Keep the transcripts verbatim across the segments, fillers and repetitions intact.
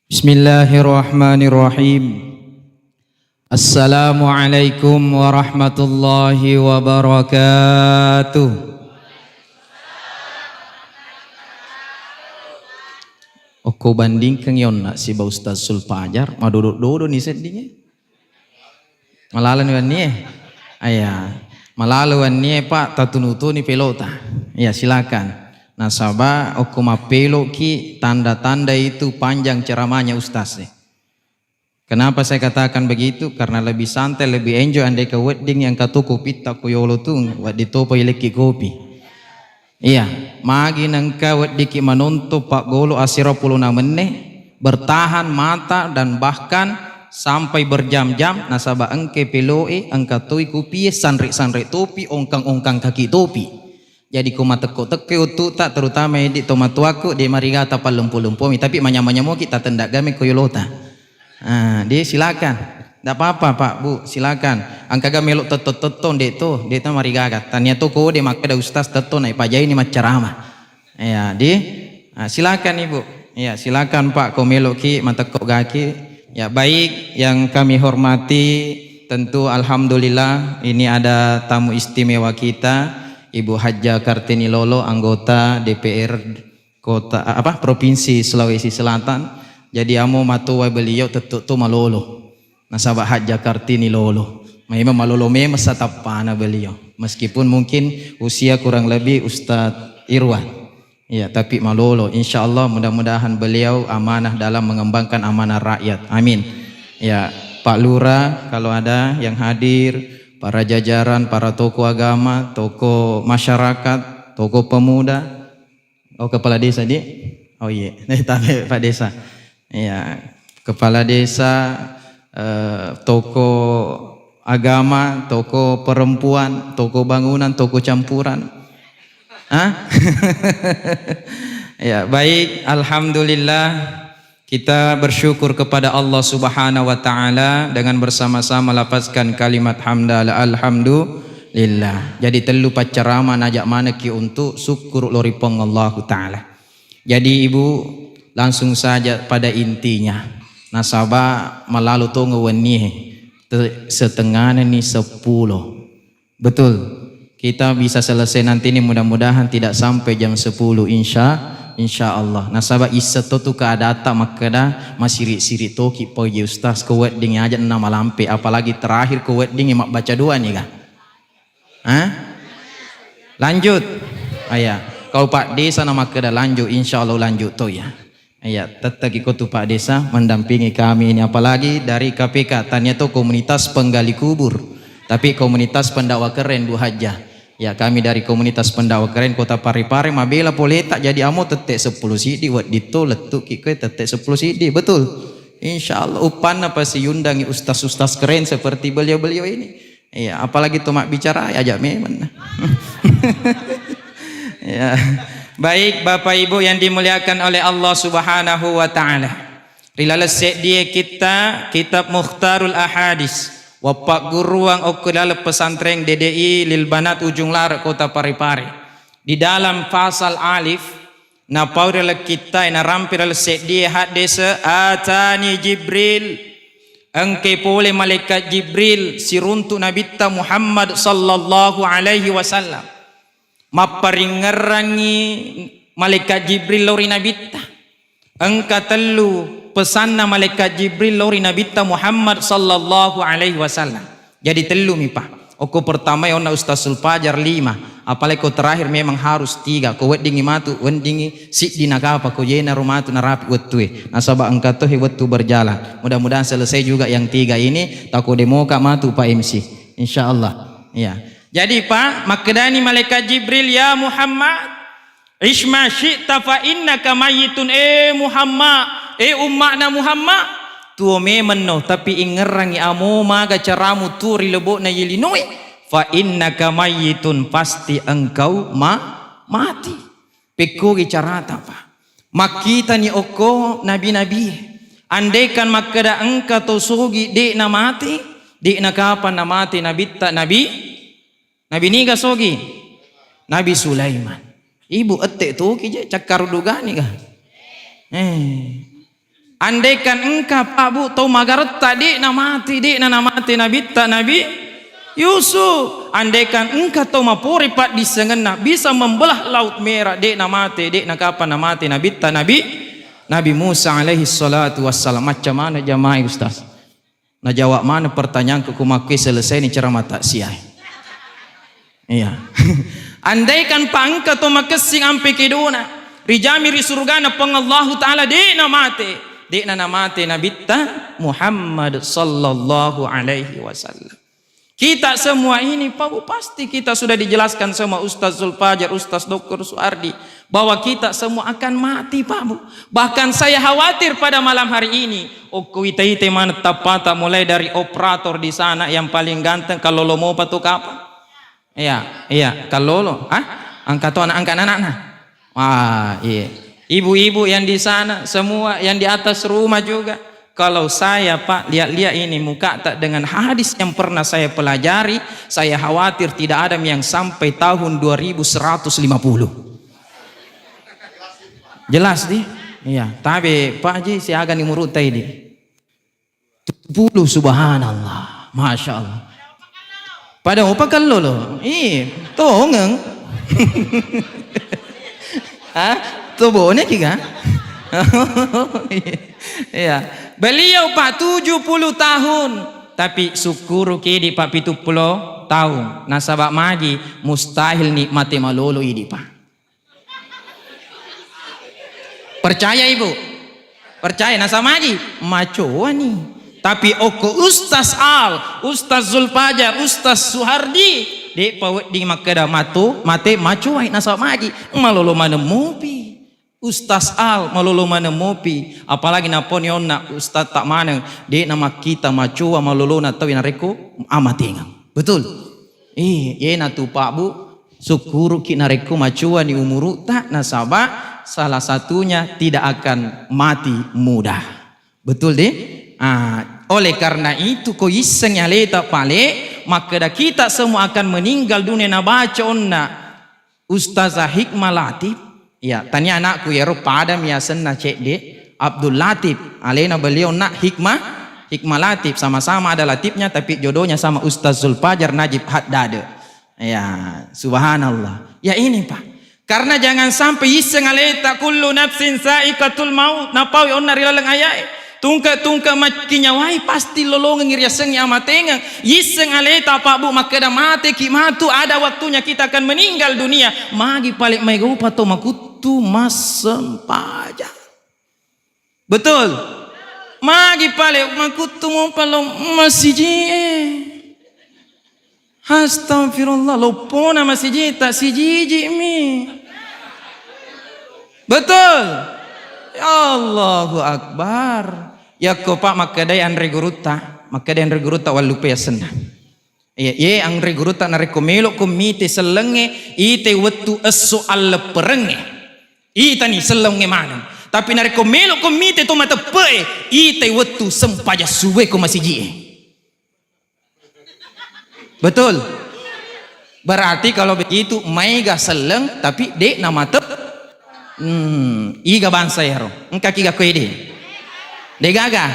Bismillahirrahmanirrahim. Assalamualaikum warahmatullahi wabarakatuh. Okko bandingkeng yonna siba Ustaz Sulfajar, madodo-dodo ni seddingnge. Malalo wennie? Aya, malalo wennie, Pak, tatunu-tuni pelota. Ya, silakan. Nasaba okko mappeloki, tanda-tanda itu panjang ceramahnya Ustaz. Kenapa saya katakan begitu? Karena lebih santai, lebih enjoy andai ke wedding yang katu kopitta ko yolo tu, wedding topa ilekki kopi. Iya, magi nengka weddikki manonto paggolo asera pulona menne, bertahan mata dan bahkan sampai berjam-jam, nasaba engke peloe, engka toi kupie, sanre-sanre topi, ongkang-ongkang kaki topi. Jadi ko matekko-tekko wettuta, terutama idi tomatuakku, de marigata pallempo-lempomi, tapi manyamo-nyamoki tatenda game ko yolota. Ah, de silakan. Ndak apa-apa, Pak, Bu, silakan. Engkaga melo tetto-tetto, nde to, de to marigaga. Tania to kode makkeda ustaz tetto na ipajaini maccarama. Ya, di. Ah, silakan, Ibu. Ya, silakan, Pak, ko meloki matekko gaki. Ya, baik, yang kami hormati, tentu alhamdulillah ini ada tamu istimewa kita, Ibu Hajjah Kartini Lolo, anggota D P R Kota, apa, Provinsi Sulawesi Selatan. Jadi amo matoa beliau tettu tu malolo. Nasaba Hajjah Kartini Lolo. Memang malolo memang satappana beliau. Meskipun mungkin usia kurang lebih Ustadz Irwan. Ya, tapi malolo. Insya Allah mudah-mudahan beliau amanah dalam mengembangkan amanah rakyat. Amin. Ya, Pak Lurah, kalau ada yang hadir, para jajaran, para tokoh agama, tokoh masyarakat, tokoh pemuda, Oh, kepala desa, Dik? Oh, iya. Tapi Pak Desa. Iya, kepala desa, eh, tokoh agama, tokoh perempuan, tokoh bangunan, tokoh campuran. Hah? Ya, baik. Alhamdulillah. Kita bersyukur kepada Allah Subhanahu wa Ta'ala dengan bersama-sama lafazkan kalimat hamdalah, alhamdulillah. Jadi, tellu paccarama najak manekki untuk syukur lori Puang Allahu Ta'ala. Jadi, Ibu, langsung saja pada intinya. Nasaba malalo tongo wennie, te-, setengahna ni sepuluh. Betul. Kita bisa selesai nanti ini, mudah-mudahan tidak sampai jam sepuluh, insya, insya Allah. Nasaba isseng to tu keadatta makkeda masiri-siri toki poji ustaz, ko wedding aja na malampe, apalagi terakhir ko wedding mabbaca doa nih, kan? Hah? Lanjut. Aya, kau Pak Desa na makkeda lanjut, insya Allah lanjut to ya. Iya, tetteki ko tu Pak Desa mendampingi kami ini, apalagi dari K P K, tania to komunitas penggali kubur, tapi komunitas pendakwah keren, Bu Hajjah. Ya, kami dari komunitas pendakwah keren Kota Parepare mabela poleta, jadi amo tette sepuluh siddi, wedding to lettuki koe tette sepuluh siddi, betul? Insya Allah, uppanna pasti yundangi ustaz-ustaz keren seperti beliau-beliau ini. Iya, apalagi to mabbicara, aja memang. Ya. Baik, Bapak Ibu yang dimuliakan oleh Allah Subhanahu wa Ta'ala. Ri laleng seddie kitta, kitab Mukhtarul Ahadis, wappagguruang okko laleng pesantren D D I Lil Banat Ujung Larek, Kota Parepare. Di dalam pasal alif, napau ri laleng kittae, narampe ri laleng seddie haddese, atani Jibril, engke pole malaikat Jibril siruntu Nabitta Muhammad sallallahu alaihi wasallam. Mapparingngerangngi malaikat Jibril lao ri Nabitta. Engka tellu pesanna malaikat Jibril lao ri Nabitta Muhammad sallallahu alaihi wasallam. Jadi tellumi, Pak. Okko pertama, ya, onna Ustaz Sulfajar, lima. Apalagi ko terakhir memang harus tiga. Ko weddingi matu, weddingi siddi nakapa, ko jena ro matu narapi wettue. Nasaba engka tohe wettu berjalan. Mudah-mudahan selesai juga yang tiga ini. Tako demoka matu, Pak M C. Insya Allah. Ya. Jadi, Pak, makkedani malaikat Jibril, "Ya Muhammad, isma syi'ta fa innaka mayyitun." Eh Muhammad, eh ummakna Muhammad, tuo memenno, tapi ingngerangngi amo maga caramu tuo ri lebo'na ye linoe. Fa innaka mayyitun, pasti engkau ma-, mati. Pekkogi carata, Pak. Makkitani okko nabi-nabi. Andaikan makkeda engka to sogi de'na mati, de'na kapang namati Nabitta, Nabi, Nabi niga sogi? Nabi Sulaiman. Ibu ette toki je, cakkarudugani ga? Eh. Andaikan engka, Pak, Bu, tau magaretta, de'na mati, de'na namate nabitta Nabi Yusuf. Andaikan engka tau mapore paddissengenna, bisa membelah Laut Merah, de'na mate, de'na kapang namate nabitta Nabi, Nabi Musa alaihi salatu wassalam. Macca mana jamaah, Ustaz? Najawab mana pertanyaanku, ku makkui selesai ni ceramah takziah. Iya. Andaikan, Pak, engka to makessing ampe kedona, rijami ri surgana Puang Allahu Ta'ala, de'na mate, de'na namate nabitta Muhammad sallallahu alaihi wasallam. Kita semua ini, Pak, Bu, pasti kita sudah dijelaskan sama Ustaz Zulfajar, Ustaz Doktor Suardi, bahwa kita semua akan mati, Pak, Bu. Bahkan saya khawatir pada malam hari ini, okko ita-ita mana tappata, mulai dari operator di sana yang paling ganteng, kalau lo mau patu kapang. Iya, iya, kalau lo, ah, angkat anak, angkat anaknya. Wah, iya. Ibu-ibu yang di sana, semua yang di atas rumah juga. Kalau saya, Pak, lihat-lihat ini muka tak dengan hadis yang pernah saya pelajari, saya khawatir tidak ada yang sampai tahun dua ribu seratus lima puluh. Jelas di? Iya, tabe Pak Haji, siaga ni murutai di. Tujuh puluh, subhanallah, masya Allah. Pada opa kallo lo, ih, tongeng. Ah, tobone ki ga? Iya. Beliau, Pak, tujuh puluh tahun, tapi syukuru ki di, Pak, pitu puluh tahun. Nasaba maji, mustahil ni mate malolo idi, Pak. Percaya, Ibu? Percaya, nasaba maji? Macoani. Tapi okko Ustaz Al, Ustaz Zulfajar, Ustaz Suhardi, de'pa wedding makkeda matu, mate macoai, nasaba maji? Malolo maneng mopi. Ustaz Al malolo maneng mopi, apalagi naponi onna ustaz ta maneng, de'na makkita macoa malolona tau narekko amatengeng. Betul? Eh, iyanatu, Pak, Bu, sukkuruki narekko macoani umuru'ta, nasaba salah satunya tidak akan mati muda. Betul, di? Ah, oleh karena itu, ko issengngi aleta pale, makkeda kita semua akan meninggal dunia, nabaca onna Ustazah Hikmah Latif, ya, tania anakku iyaro, padami asenna cedde, Abdul Latif, alena beliau nak Hikmah, Hikmah Latif, sama-sama ada Latifnya, tapi jodohnya sama Ustaz Zulfajar Najib Haddad. Ya, subhanallah. Ya ini, Pak. Karena jangan sampai isseng aleta, "Kullu nafsin sa'iqatul maut," napaui onna ri laleng ayae. Tungke-tungke makkinyawai pasti lolongengngi riasengnge amatengeng. Yisseng aleta, Pak, Bu, makkeda mateki matu, ada waktunya kita akan meninggal dunia. Magi pale maega upa to makuttu massempajang. Betul? Magi pale makuttu mopa lo masiji e. Astagfirullah, loppona masijita, sijiji mi. Betul? Ya Allahu Akbar. Yakko, Pak, makkedai anre gurutta, makkedai anre gurutta, wallupe asenna. Iya, ye anre gurutta, narekko melokko mite sellengnge, ite wettu esso allepperengnge. Itani sellengnge maneng. Tapi narekko melokko mite to mateppe'e, ite wettu sempajang subueko masiji e. Betul? Berarti kalau begitu, maega selleng, tapi de' namatep. Hmm, iga bangsa ero? Engka ki ga koe de'? De' gaga.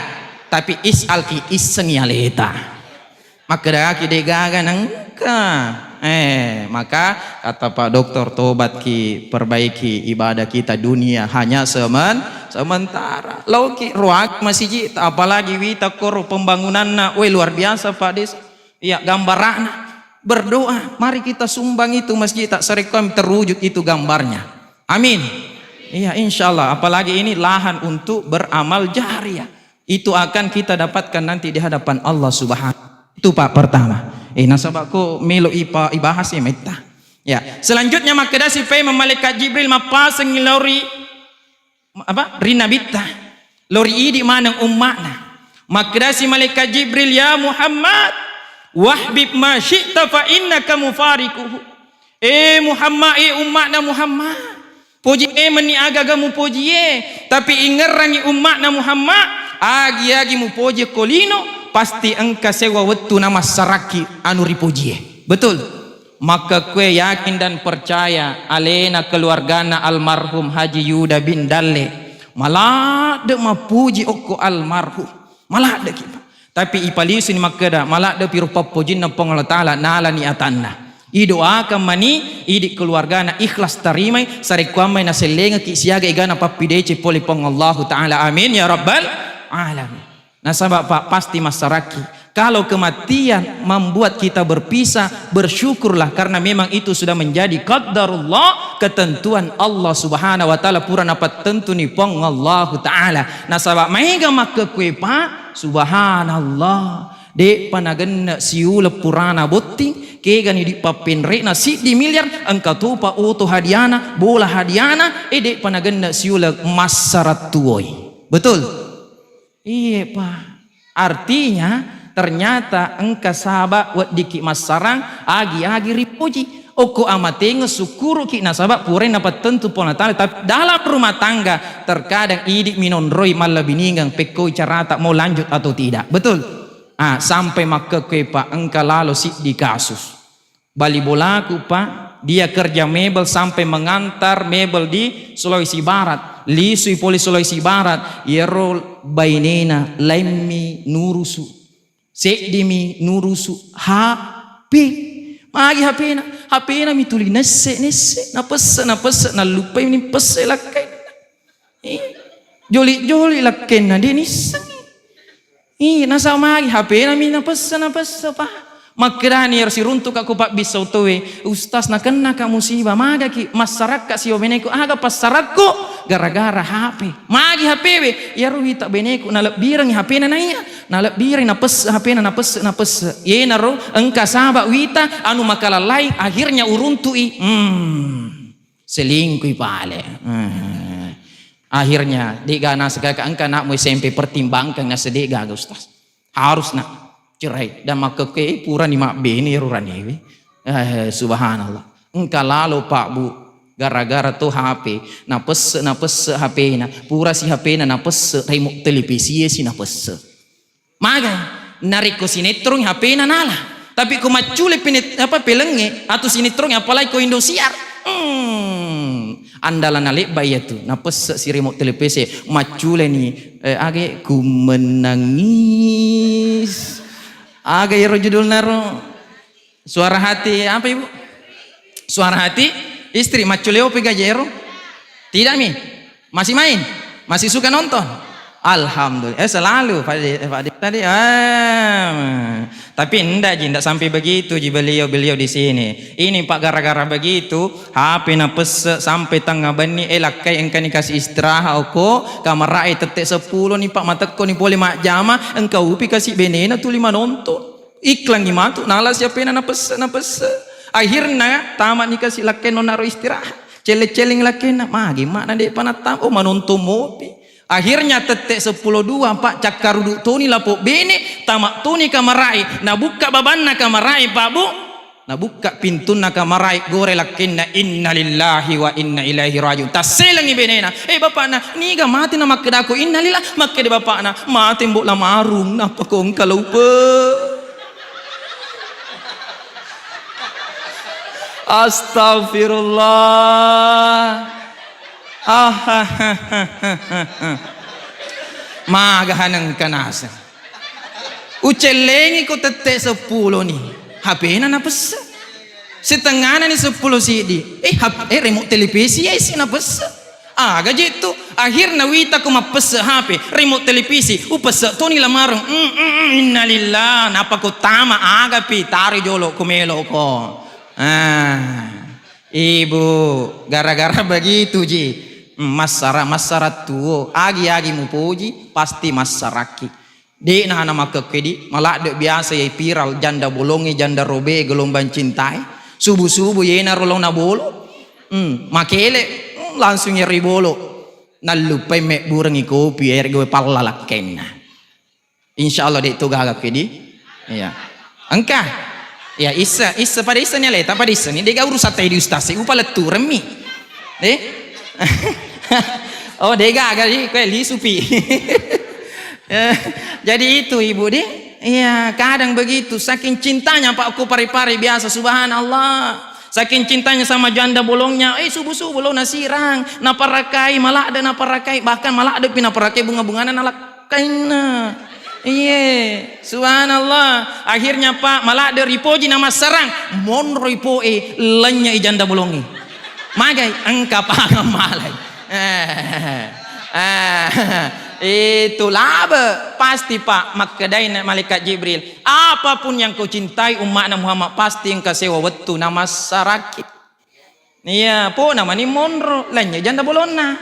Tapi is'al ki, issengngi aleta. Makkedaki de' gaga nengka. Eh, maka kata Pak Doktor, tobat ki, perbaiki ibadah kita dunia hanya semen-, sementara. Loki ruak masiji, apalagi wita koro pembangunanna, we, luar biasa, Pak Des. Iya, gambarana. Berdoa, mari kita sumbang itu masjid, tak serekam terwujud itu gambarnya. Amin. Iya, insya Allah. Apalagi ini lahan untuk beramal jariah. Itu akan kita dapatkan nanti di hadapan Allah Subhanahu. Itu, Pak, pertama. Eh, nasaba ko melo ipa-, ibahas ya metta. Ya, selanjutnya makkedasi pe malaikat Jibril mappaseng lori apa? Ri nabitta. Lori idi maneng umma'na. Makkedasi malaikat Jibril, "Ya Muhammad, wahbib ma syi'ta fa innaka mufarikuhu." Eh Muhammad, eh umma'na Muhammad, poji memenni aga-aga mupojie, tapi ingerrangi umma'na Muhammad, agi-agi mupoji ko lino, pasti engka sewa wettu namassarakki anu ripojie. Betul? Makkekkuwe yakin dan percaya alena keluargana almarhum Haji Yuda bin Dalle, Maladde mappuji okko almarhum. Maladde ki, Pak. Tapi ipalisuni makkeda, maladde pi rupa pojinna Puang Allah Ta'ala, nalani atanna. Idoakan mani, idi keluargana ikhlas tarimai, sarekkuammai nasellengeki siaga egana pappidece pole Puang Allahu Ta'ala. Amin ya rabbal alamin. Nasaba, Pak, pasti massaraki. Kalau kematian membuat kita berpisah, bersyukurlah karena memang itu sudah menjadi qaddarullah, ketentuan Allah Subhanahu wa Ta'ala, pura napattentuni Puang Allahu Ta'ala. Nasaba maega makkekue, Pak, subhanallah. De'pa nagenne siuleng purana botting, kegani di pappenre'na siddi miliar, engka topa oto hadiana, bola hadiana, e de'pa nagenne siuleng massara tuoi. Betul? Iye, Pak. Artinya, ternyata engka saba weddikki massarang, agi-agi ripoji. Okko amatengeng sukkuruki nasaba purai napattentu Puang Allah Ta'ala. Tapi dalam rumah tangga, terkadang idi minonroi mallebiningeng, pekkoi carata mau lanjut atau tidak. Betul? Ah, sampai makkekue, Pak, engka lalo siddi kasus. Bali bolaku, Pak, dia kerja mebel sampai mengantar mebel di Sulawesi Barat. Lisui pole Sulawesi Barat, iyaro bainena laimmi nurusu. Seddimi nurusu H P. Magi H P-na? H P-na mi tuli nesse-nesse, napesse, napesse, nalluppai ni pesse lakkainna. Ih, joli-joli lakkainna, de nissengi. Ih, nasaba magi H P-na mi napesse, napesse, Pak. Makkedani ero siruntuka ko pabbissa utoe, "Ustaz, nakennaka musibah, magaki massarakka siwa beneku, aga passarakku?" "Gara-gara H P." "Magi H P we?" "Iyaro wita beneku nalebbirengi H P-na naiya, nalebbirengi napesse H P-na, napesse, napesse. Yenaro engka saba wita anu makalallai, akhirnya uruntu'i." Hmm. Selingkuh pale. Eh. Akhirnya, de'ga naseng ka engka anakmu S M P, pertimbangkan naseng de'ga, Ustaz. Harus nak cerai. Dan makkekue purani mabbene ro ranewe. Eh, subhanallah. Engka lalo, Pak, Bu, gara-gara to H P. Napesse, napesse H P-na. Purasi H P-na napesse, remote televisi si napesse. Maga, narekko sinetrongngi H P-na nala. Tapi ko maccule pene-, apa, pelengnge atau sinetrongnge, apalagi ko Indosiar. Hmm, andalana lebba iya tu. Napesse si remote televisi, maccule ni, eh, age ku menangis. Aga ero judulna ro? Suara hati apa, Ibu? Suara hati istri. Maccule opi gaji ero? Tidak mi? Masih main? Masih suka nonton? Alhamdulillah. Eh, selalu, Pak De-, Pak De-, tadi. Ah. Tapi ndak ji, ndak sampai begitu ji beliau-beliau di sini. Ini, Pak, gara-gara begitu, H P napesse sampai tengah benni, eh, lakkai engka ni kasih istirahat, oko, kamarae tette seppulo ni, Pak, matekko ni pole majjama, engka upi kasih benena tuli manonton. Iklangngi matu, nala si H P-na napesse, napesse. Akhirna tama ni kasi lakkainna naro istirahat. Celle-celleng lakkainna, magi makna de'pa nattama? Oh, manonton mopi. Akhirnya tette seppulo dua, Pak, cakkarudu toni lapo bene, tama toni kamarae, nabukka babanna kamarae, Pak, Bu. Nabukka pintunna kamarae, gore lakkainna, "Innalillahi wa inna ilaihi rajiun." Tasselengi benena. Eh, bapakna, "Niga mate?" Namakkedako, "Innalillah." Makkeda bapakna, "Mate Mbok Lamarung, nappa ko engka laupe." Astagfirullah. Ahahaha. Maga hanengka naseng. Ucellengi ko tette seppulo ni. H P-na napesse. Setengana ni seppulo siddi. Eh, hap-, eh, remote televisi ya isi napesse. Aga je tu? Akhirna wita ko mappesse H P, remote televisi, upesse toni lamareng. Mm, mm, mm, innalillah, napa ko tama aga pi tari jolo ko melo ko. Ah, ibu, gara-gara begitu ji. Mm, massara, massara tuo. Agi-agi mupoji, pasti massaraki. De'na namakkekkuedi, maladde biasa ye viral janda bolongnge, janda robe, gelombang cintae. Subu-subu yenaro laona bolo. Hmm, makele, hmm, langsung yero bolo. Nalluppai mebburengngi kopi, ere gowe palla lakkenna. Insya Allah de' to gaga kedi. Iya. Engka. Ya, issa, issa pada issa ni aleta, pada issa ni, de'ga urusan tai di ustaz, si upa letturemmi. Eh? Oh, de'ga gaga di, koe lisupi. Eh, jadi itu, Ibu, di. Iya, kadang begitu. Saking cintanya, Pak, ku pare-pare biasa, subhanallah. Saking cintanya sama janda bolongnya, eh, subuh-subuh lo nasirang, naparakai, maladde naparakai, bahkan maladde pi naparakai bunga-bungana nalakkainna. Iye, subhanallah. Akhirnya, Pak, maladde ripoji namassarang, monro ipoe, lennye i janda bolongnge. Magai, engka pangang malai. Eh, eh, itu labe, pasti, Pak, makkedai na malaikat Jibril, "Apapun yang kau cintai umma'na Muhammad, pasti engka sewa wettu namassarakki." Iya, pona mani monro, lennye janda bolonna.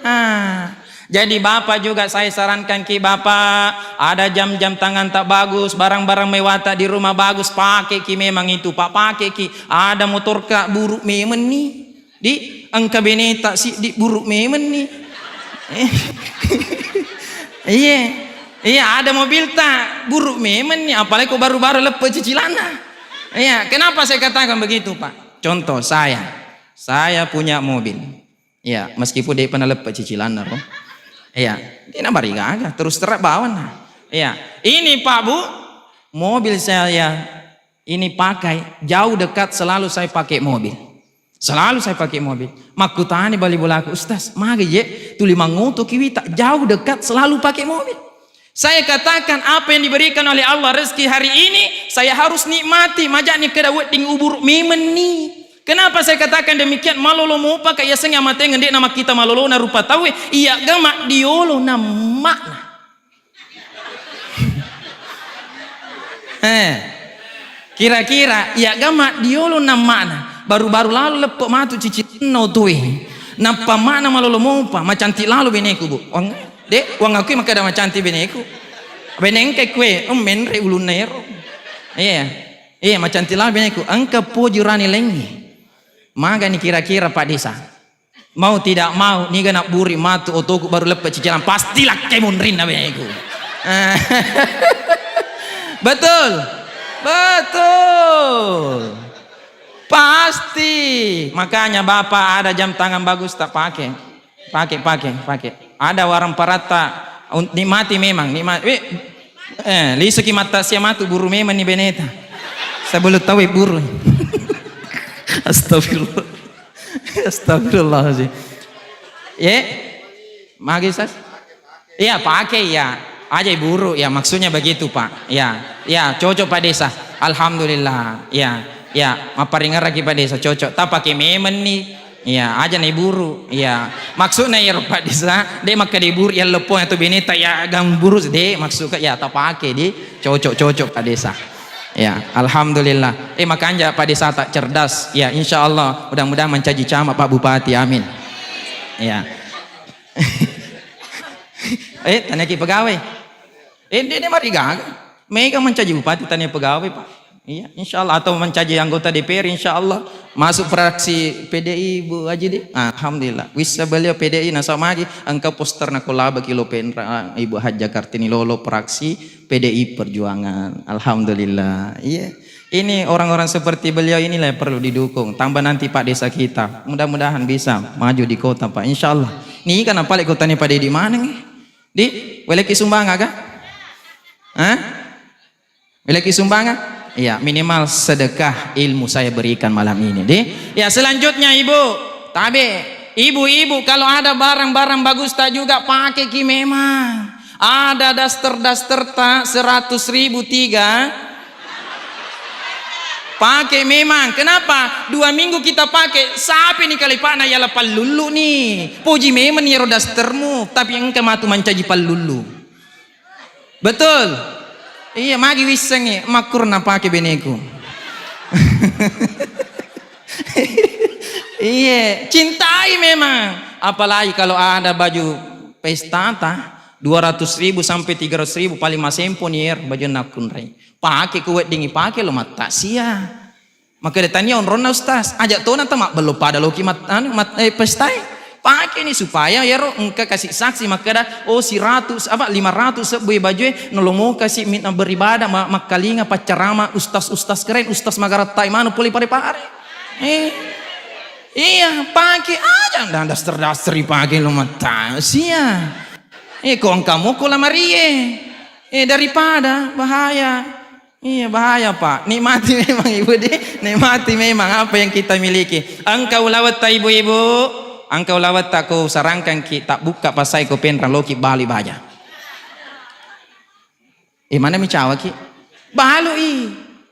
Ah. Jadi Bapak juga saya sarankan ki Bapak, ada jam-jam tangan tak bagus, barang-barang mewah tak di rumah bagus, pakai ki memang itu, Pak, pakai ki. Ada motor ka buruk memang ni. Di, engka beneta siddi buruk memang ni. Iya. Iya, ada mobilta buruk memang ni, apalagi ko baru-baru leppe cicilanna. Iya, kenapa saya katakan begitu, Pak? Contoh saya, saya punya mobil. Iya, meskipun dia pernah leppe cicilanna, ro. Iya, dia nabari gaga, terus terang bawana. Iya, ini Pak Bu, mobil saya ini pakai jauh dekat, selalu saya pakai mobil. Selalu saya pakai mobil. Makkutani bali bolaku, "Ustaz, maga je tuli mangoto kiwita jauh dekat selalu pakai mobil?" Saya katakan, apa yang diberikan oleh Allah rezeki hari ini, saya harus nikmati. Majani keda wedding uburu memang ni. Kenapa saya katakan demikian? Malolo mopa ka yasengnge amatengeng, de' namakkita malolona rupa tauwe, iya gama diolo nammakna. Eh, kira-kira iya gama diolo nammakna, baru-baru lalo leppe matu cicilanna otoe. Nappa makna malolo mopa, macantik lalo beneku, Bu. Wang, de', wang akui makkeda macantik beneku. Bene engka kue, oh, menre ulunna ero. Iya. Iya, macantik lalo beneku. Engka poji urani laingnge. Magani kira-kira Pak Desa? Mau tidak mau, niga nabburi matu otoku baru leppe cicilan, pasti lakkai munrinna beneku. Betul? Betul. Pasti. Makanya Bapak ada jam tangan bagus tak pakai. Pakai, pakai, pakai. Ada warang paratta, un-, nikmati memang, nikmati. Eh, lisuki mata sia matu buru memang ni beneta. Sebelum tahu buru. Astagfirullah. Astagfirullahaladzim. Ye? Magi, Sas? Iya, pakai ya. Aja buru ya, maksudnya begitu, Pak. Ya, ya, cocok, Pak Desa. Alhamdulillah. Ya, ya, maparingeraki, Pak Desa, cocok. Tak pakai memang ni. Iya, aja na buru. Iya. Maksudnya ya, Pak Desa, de' makkeda buru ya lepo atau beneta ya gang buru de', maksudnya ya tak pakai di. Cocok, cocok, Pak Desa. Ya, alhamdulillah. Eh, makanya Pak Desa tak cerdas. Ya, insya Allah, mudah-mudahan mancaji camat Pak Bupati. Amin. Ya. Eh, taniaki pegawai. Eh, de', de' marigaga. Mega mancaji bupati tania pegawai, Pak. Iya, insya Allah. Atau mancaji anggota D P R, insya Allah. Masuk fraksi P D I, Bu Haji di. Alhamdulillah. Wissa beliau P D I, nasaba magi engka poster na kolaba kilo penra, Ibu Hajjah Kartini Lolo, fraksi P D I Perjuangan. Alhamdulillah. Iya. Ini orang-orang seperti beliau inilah yang perlu didukung. Tambah nanti Pak Desa kita. Mudah-mudahan bisa maju di kota, Pak. Insya Allah. Ini kan apa lagi kota ini, Pak Dedi, mana nih? Di, weleki sumbang aga? Hah? Weleki sumbang aga? Iya, minimal sedekah ilmu saya berikan malam ini, di. Ya, selanjutnya, Ibu. Tabe, ibu-ibu, kalau ada barang-barang bagus tak juga pakai ki memang. Ada daster-daster tak seratus ribu tiga. Pakai memang. Kenapa? Dua minggu kita pakai, sapi ni kalipana yala pallullu ni. Poji memang ni ero dastermu, tapi engka matu mancaji pallullu. Betul? Iya, magi wissengi, makkurna pakai beneku. Iya, cintai memang. Apalagi kalau ada baju pesta ta, dua ratus ribu sampai tiga ratus ribu paling masempo ni er baju nakkunrai. Pakai ku wedding pakai lo mattasia. Makkeda tania onronna Ustaz, aja tona ta mabbello pada loki mat-, anu, mat-, eh, pestai. Pake ni supaya iyaro engka kasi saksi makkeda, oh, siratu, apa, lima ratu sebbu bajue, nalomo kasi mitna beribadah, ma-, makkalinga paccarama ustaz-ustaz keren, ustaz magarattai manu pole pare-pare. Eh, iya, pake aja, nda daster-daster pake lo mattasia. Eh, ko engka moko lamarie. Eh, daripada bahaya. Iya, bahaya, Pak. Nikmati memang, Ibu, di, nikmati memang apa yang kita miliki. Engka ulawetta, ibu-ibu, engka ulawetta ko sarangkan ki tak buka pasai ko penrang loki bali baja. Eh, mana mi cawaki? Balu i.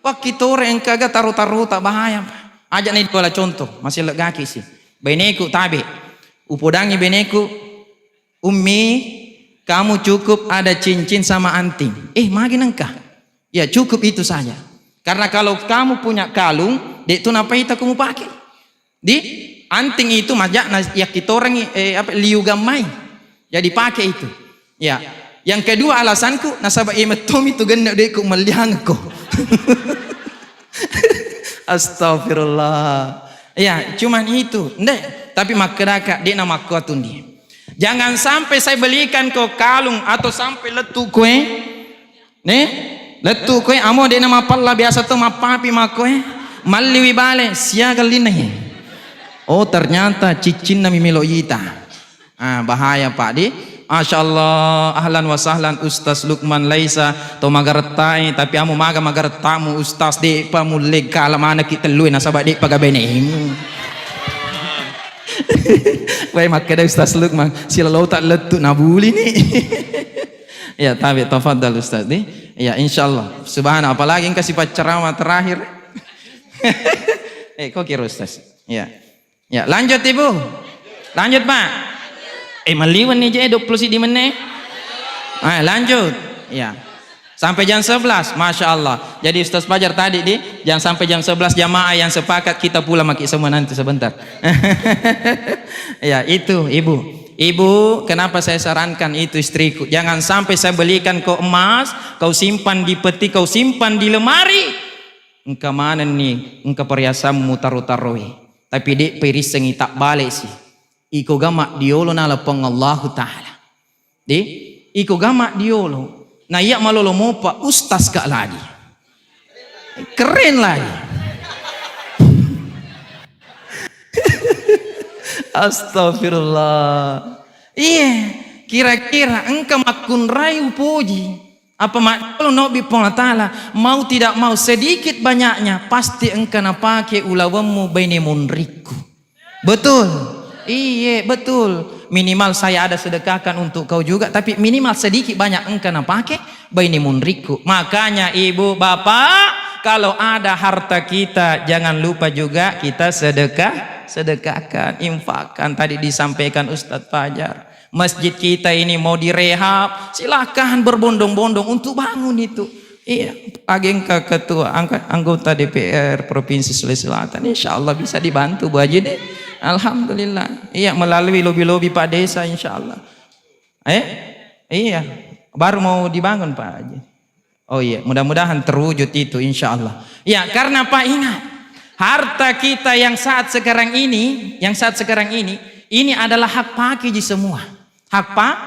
Wakki tore engka ga taru-taru tak bahaya, Pak. Aja ni dua contoh, masih legaki sih. Beneku tabe. Upodangi beneku, "Ummi, kamu cukup ada cincin sama anting." "Eh, magi nengka?" "Ya, cukup itu saja. Karena kalau kamu punya kalung, dek tu napaita kamu pakai. Di anting itu majakna yakkitorangi, eh, apa, liu gammai. Jadi pakai itu." Ya. Yang kedua alasanku, nasaba iya mettomi tu genne dekku melliangko. Astagfirullah. Ya, cuman itu. Ndek, tapi makkedaka, dek na makkuatundi. Jangan sampai saya belikan kau kalung atau sampai lettu koe. Ne? Lettu koe, amo dek na mapalla, biasa to mappapi makkoe. Malliwi bale, siaga linna ye. Oh, ternyata ciccinna mi melo yita. Ah, bahaya, Pak, di. Masya Allah, ahlan wa sahlan Ustaz Lukman Laisa, to magarettai, tapi amo maga magarettamu Ustaz, dek pa mulle kala manaki tellue nasaba dek pa gabenemu. Wai, makkeda Ustaz Lukman, sila lo tak lettu nabuli ni. Ya, tabe, tafadhal Ustaz di. Ya, insyaallah. Subhana, apalagi engka sifat ceramah terakhir. Eh, kok kira Ustaz? Ya. Ya, lanjut Ibu. Lanjut, Pak. Eh, maliwan ni je dua puluh sidi menit. Ah, lanjut. Ya. Sampai jam sebelas, Masya Allah. Jadi Ustaz Fajar tadi di, jangan sampai jam sebelas jamaah yang sepakat kita pulang maki semua nanti sebentar. Ya, itu Ibu. Ibu, kenapa saya sarankan itu istriku? Jangan sampai saya belikan kau emas, kau simpan di peti, kau simpan di lemari. Engka manenni, engka perhiasanmu taro-taroi. Tapi dek perissengi tak balik sih. Iko gama diolo nala Puang Allahu Ta'ala. Di, iko gama diolo. Na iya malolo mopa ustaz ka lagi. Keren lagi. Astagfirullah. Iya, kira-kira engka makkunrai upoji. Apa makkolo nobbi Puang Allah Ta'ala, mau tidak mau, sedikit banyaknya, pasti engka napake ulawemmu baine munrikku. Betul? Iye, betul. Minimal saya ada sedekahkan untuk kau juga, tapi minimal sedikit banyak engka napake baine munrikku. Makanya ibu, bapak, kalau ada harta kita, jangan lupa juga kita sedekah, sedekahkan, infakkan. Tadi disampaikan Ustadz Fajar. Masjid kita ini mau direhab, silahkan berbondong-bondong untuk bangun itu. Iya, agengka ketua, angka-, anggota D P R Provinsi Sulawesi Selatan, insya Allah bisa dibantu, Bu Haji, deh. Alhamdulillah. Iya, melalui lobi-lobi Pak Desa, insya Allah. Eh? Iya, baru mau dibangun, Pak Haji. Oh iya, mudah-mudahan terwujud itu, insya Allah. Ya, karena apa? Ingat, harta kita yang saat sekarang ini, yang saat sekarang ini, ini adalah hak pakai di semua. Hak pa-,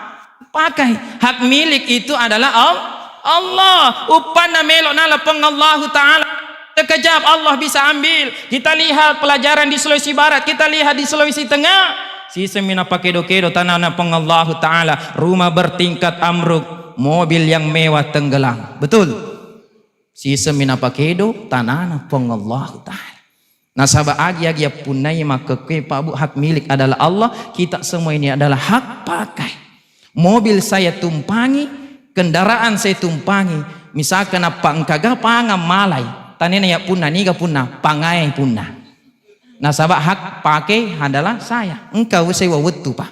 pakai. Hak milik itu adalah Al-, Allah. Uppanna melo nala Puang Allahu Ta'ala. Sekejap Allah bisa ambil. Kita lihat pelajaran di Sulawesi Barat, kita lihat di Sulawesi Tengah. Siseng mi napakedo-kedo tanana Puang Allahu Ta'ala. Rumah bertingkat ambruk, mobil yang mewah tenggelam. Betul? Siseng mi napakedo tanana Puang Allahu Ta'ala. Nasaba agi-agi yappunnai makkekkue, Pak Bu, hak milik adalah Allah, kita semua ini adalah hak pakai. Mobil saya tumpangi, kendaraan saya tumpangi, misalkan apa engka ga pangang malai, tanena yappunna, niga punna, pangae punna. Nasaba hak pakai adalah saya. Engka sewa wettu, Pak.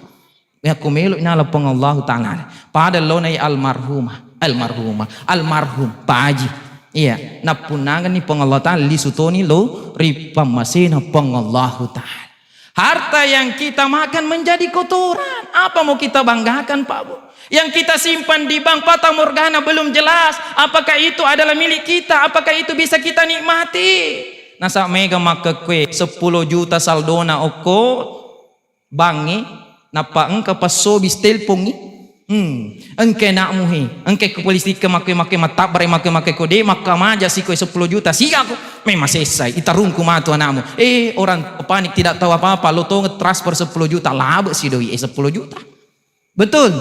Yakko melo nala Puang Allahu Ta'ala. Pada lonai almarhumah, almarhumah, almarhum Paji. Iya, nappunnangenni Puang Allah Ta'ala, lisu toni lo ri pammasena Puang Allahu Ta'ala. Harta yang kita makan menjadi kotoran. Apa mau kita banggakan, Pak Bu? Yang kita simpan di bank, fata morgana, belum jelas apakah itu adalah milik kita, apakah itu bisa kita nikmati. Nasa mega makkekkue seppulo juta saldona okko bangnge, nappa engka passobis telpongngi. Hmm, engka anakmu he, engka ko polisi ke makke-makke mattabbare makke-makke ko de makkamaja siko seppulo juta siga ko. Memang sessai, itarungku matu anakmu. Eh, orang panik tidak tahu apa-apa, lo tong transfer seppulo juta, labe si doi, eh, seppulo juta. Betul?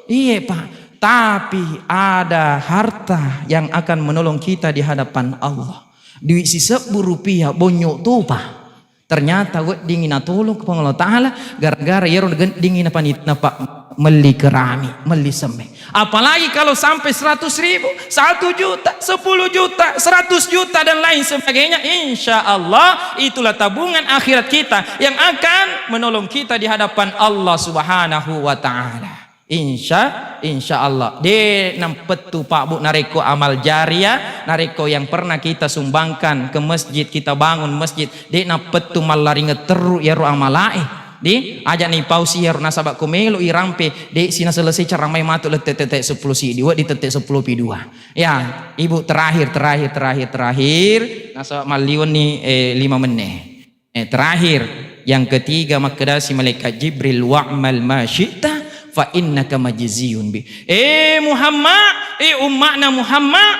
Iye, Pak. Tapi ada harta yang akan menolong kita di hadapan Allah. Duit sisebbu rupiah, bonyo topa. Ternyata weddingi natolong Puang Allah Ta'ala gara-gara iyaro weddingi napani-, napa melli kerami, melli semme. Apalagi kalau sampai seratus ribu, satu juta, sepuluh juta, seratus juta, dan lain sebagainya, insya Allah itulah tabungan akhirat kita yang akan menolong kita di hadapan Allah Subhanahu wa Ta'ala. Insya, insya Allah. De nampettu, Pak Bu, narekko amal jariah, narekko yang pernah kita sumbangkan ke masjid, kita bangun masjid, de nampettu mallaringeng terru iyaro amalae. Di, aja ni pausi iyaro, nasaba ko melo irampe, de sina selesai ceramai matu le tette seppulo sidi, wedding tette seppulo pi dua. Ya, Ibu, terakhir, terakhir, terakhir, terakhir, nasaba malliwenni, eh, lima menit. Eh, terakhir, yang ketiga, makkedasi malaikat Jibril, "Wa'mal ma syi'ta fa innaka majziyun bi." Eh Muhammad, eh umma'na Muhammad,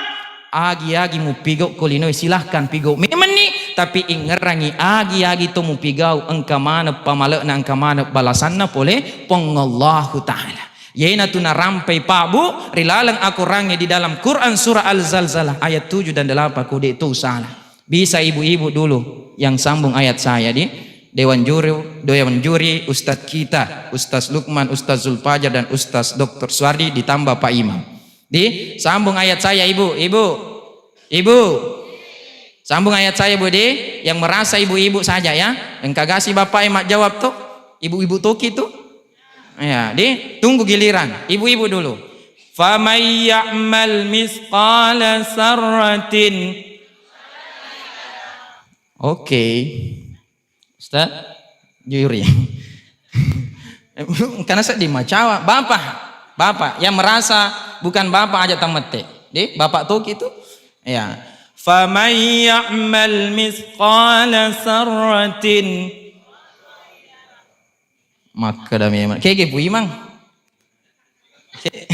agi-agi mupigau ko linoe, silahkan pigau memenni, tapi ingerangi agi-agi to mupigau engka maneng pamalekna, engka maneng balasanna pole Puang Allahu Ta'ala. Iyanatu narampai Pak Bu ri laleng akorangnge di dalam Quran surah Al-Zalzalah ayat tujuh dan delapan, ko de to salah. Bisa ibu-ibu dulu yang sambung ayat saya di Dewan Juri, Dewan Juri, Ustadz kita, Ustadz Lukman, Ustadz Zulfajar, dan Ustadz Doktor Suwardi, ditambah Pak Imam. Di, sambung ayat saya, Ibu, Ibu, Ibu. Sambung ayat saya, Bu, di. Yang merasa ibu-ibu saja ya. Engka gasi Bapak yang mak jawab tuh. Ibu-ibu toki tuh. Ya, di, tunggu giliran. Ibu-ibu dulu. Faman ya'mal misqala sarratin. Oke. Ustaz Juri. Karena sedih macawa. Bapak, Bapak yang merasa bukan Bapak aja tamette. Di, Bapak toki tuh. Ya. Faman ya'mal misqala sarratin. Makkeda memang. Kege Pu Imang. Ke-,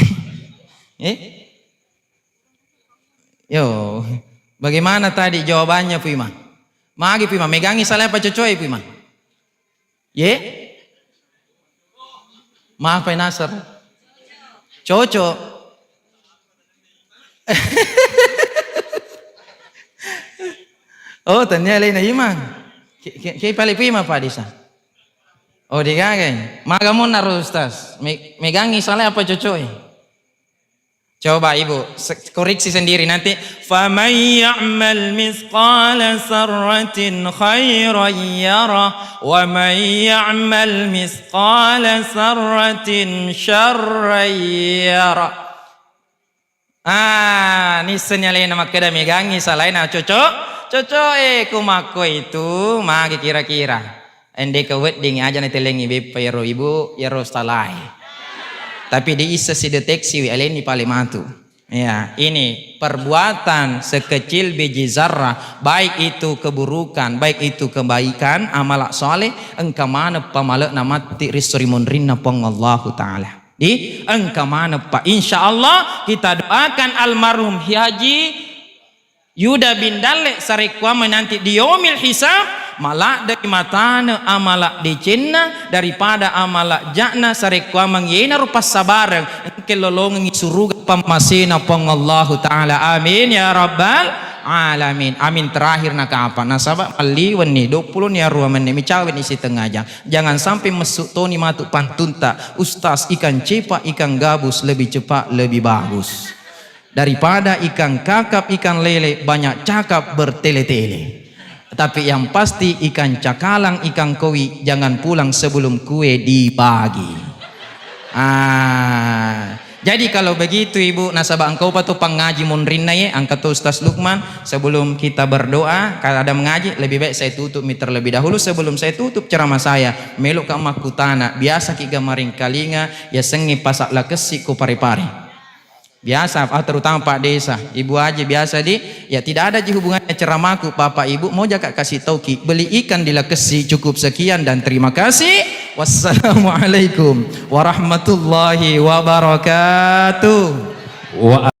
eh? Yo, bagaimana tadi jawabannya, Pu Imang? Magi, Pu Imang, megangi salai apa cocoe, Pu Imang? Ye? Maaf, Pak Nasr. Cocok. Oh, tania lain Imang. Ke, ke, ke pale Pu Imang, Pak Desa. Oh, digagai. Maga monna ro, Ustaz. Me-, megangi salai apa cocoe? Coba Ibu, se-, koreksi sendiri nanti. Faman ya'mal misqala sarratin khairan yara, wa man ya'mal misqala sarratin syarran yara. Ah, nisseng alena makkeda megangi salaina coco-, cocoe, ku makko itu magi kira-kira. Endeka wedding aja natellengi beppa iyaro ibu, iyaro salae. Tapi diissa sideteksi wi alenni pale matu. Ya, ini perbuatan sekecil biji zarrah, baik itu keburukan, baik itu kebaikan, amalak soleh, engka maneng pamalekna matti ri esso ri monrinna Puang Allahu Ta'ala. Di, engka maneng, Pak. Insya Allah kita doakan almarhum Haji Yuda bin Dalle sarekkuameng nanti di yaumil hisab, maladde matane amala decenna daripada amala ja'na sarekkuameng yenaro passabareng, engke lolongengi suruga pammasena Puang Allahu Ta'ala. Amin ya rabbal alamin. Amin terakhir nakapa? Nasaba malliwenni, dua puluh ni arua menni, micaweni sitengnga jang. Jangan sampai messu toni matu pantunta, Ustaz, ikan cepak, ikan gabus lebih cepat, lebih bagus. Daripada ikan kakap, ikan lele, banyak cakap bertele-tele. Tapi yang pasti ikan cakalang, ikan koi, jangan pulang sebelum kue dibagi. Ah, jadi kalau begitu Ibu, nasaba engkau pa tu pangaji monrinna ye, angka tu Ustaz Lukman, sebelum kita berdoa, kalau ada mengaji, lebih baik saya tutup mi terlebih dahulu sebelum saya tutup ceramah saya. Melo ka makkutana, biasa ki ga maringkalinga, yasengnge pasa lakessi ko Pare-Pare. Biasa, ah, terutama Pak Desa, Ibu Aji biasa di, ya tidak ada ji hubungannya ceramahku, Bapak Ibu, mau jaka kasih tauki, beli ikan di Lakessi, cukup sekian dan terima kasih. Wassalamualaikum warahmatullahi wabarakatuh. Wa-